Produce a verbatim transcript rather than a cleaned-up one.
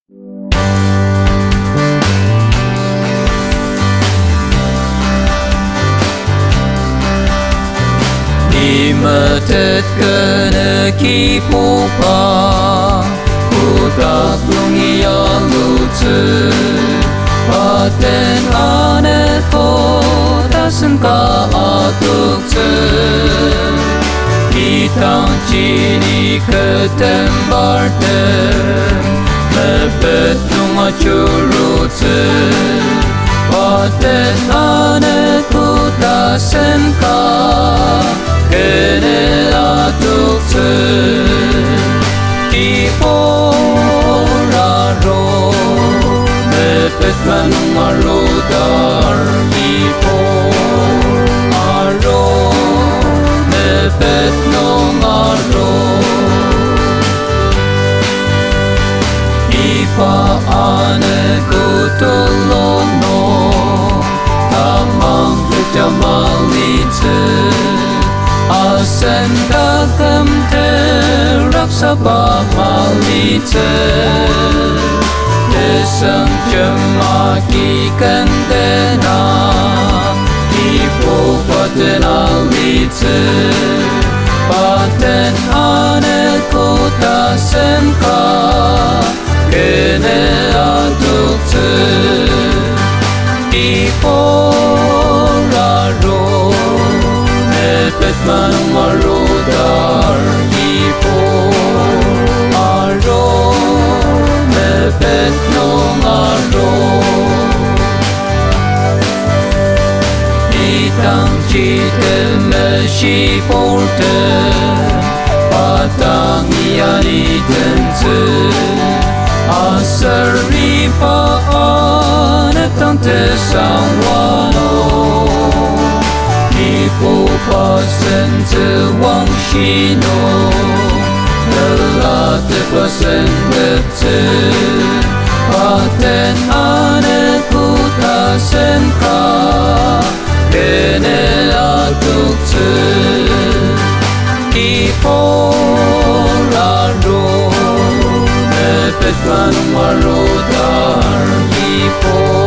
Ni metet kene Kibuba, kotak nungi alutsü, pa den anet koda sen ka adoktsü. Idangji ni kü tembartem mepet nung ajurutsü, pa den anet koda sen ka kene adoktsü. Kibur aru, mepet manung arudar, kibur aru, mepet nung aru. Iba anet kotulonung tamang teja malitsü, asen taküm teraksaba malitsü. Tesüngjem agi kendena, Kibuba den alitsü, pa den anet koda sen ka kene adoktsü. Kibur aru, mepet manung arudar, kibur aru, mepet nung aru. Idangji temeshiburtem, pa dangi anitentsü, aser iba anet dang tesangwa nung, Kibuba sentsü wangshi nung, melatepa senteptsü, pa den anet koda sen ka kene adoktsü. Kibur aru, mepet manung arudar, kibur